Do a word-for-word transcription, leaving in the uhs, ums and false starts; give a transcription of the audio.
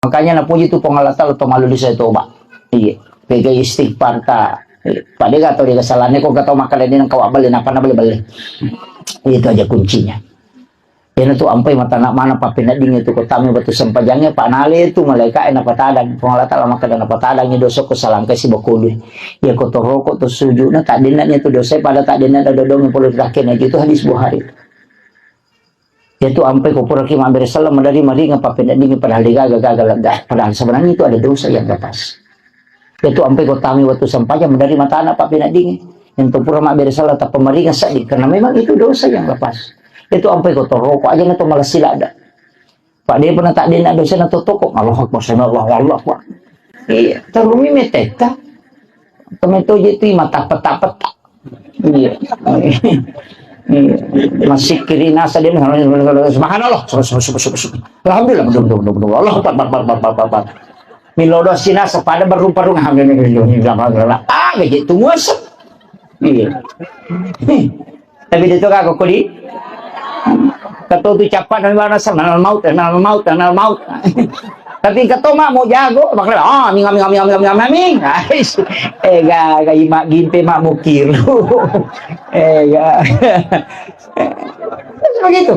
Makanya napuji tu Puang Allah Ta'ala to malu lise toba. Iya. Pega istighfar ta. Pada gak tau dia kesalahannya kok gak tau makan dia nang kawak beli, napa beli beli. Itu aja kuncinya. Iyana tu ampai matana mana pappeneddingnge tu ko tami wettu sempajangngé, pa nalé tu malaéka'é napatadang. Puang Allah Ta'ala makkeda, "Napatadang dosa ko salangkai sibawa kolu." Iya ko toroko to sujudna, taddénna nya tu dosaé pada taddénna dodongngé pole takkena. Itu hadis Bukhari. Iya tu ampai ko puraki mabbéré selleng maderri maringeng pappeneddingngi padahal dégaga gaga lega. Padahal sebenarnya itu ada dosa yang lepas. Itu ampai ko tami wettu sempajang maderri matana pappeneddingngi. Yang tu pura mabbéré selleng tappa maringeng seddi karena memang itu dosa yang lepas. Itu ampai ko toroko aja na to malessi ladda. Pak dia pernah tak dia nak dosa na to toko. Allahu Akbar, sami Allahu, Allahu Akbar. Iya, terumi meteta. Temen to je tu mata peta-peta. Iya. Iya. Masih kiri nasa dia, subhanallah, subhanallah, subhanallah, subhanallah. Alhamdulillah, betul, betul, betul, betul. Allahu Akbar, Akbar, Akbar, Akbar, Akbar. Milo doa sinasa pada berrupa-rupa. Ah, gaji tu muasa. Iya. Nih. Tapi dia tu kagak kuli. Kato tu capat dan bana sama, "Nal maut, nal maut, nal maut." Tapi kato mah mau jago, makanya, "Ah, aming, aming, aming." Ais. Eh, ga, ga imak gimpe mak mukir. Eh, ga. Terus begitu.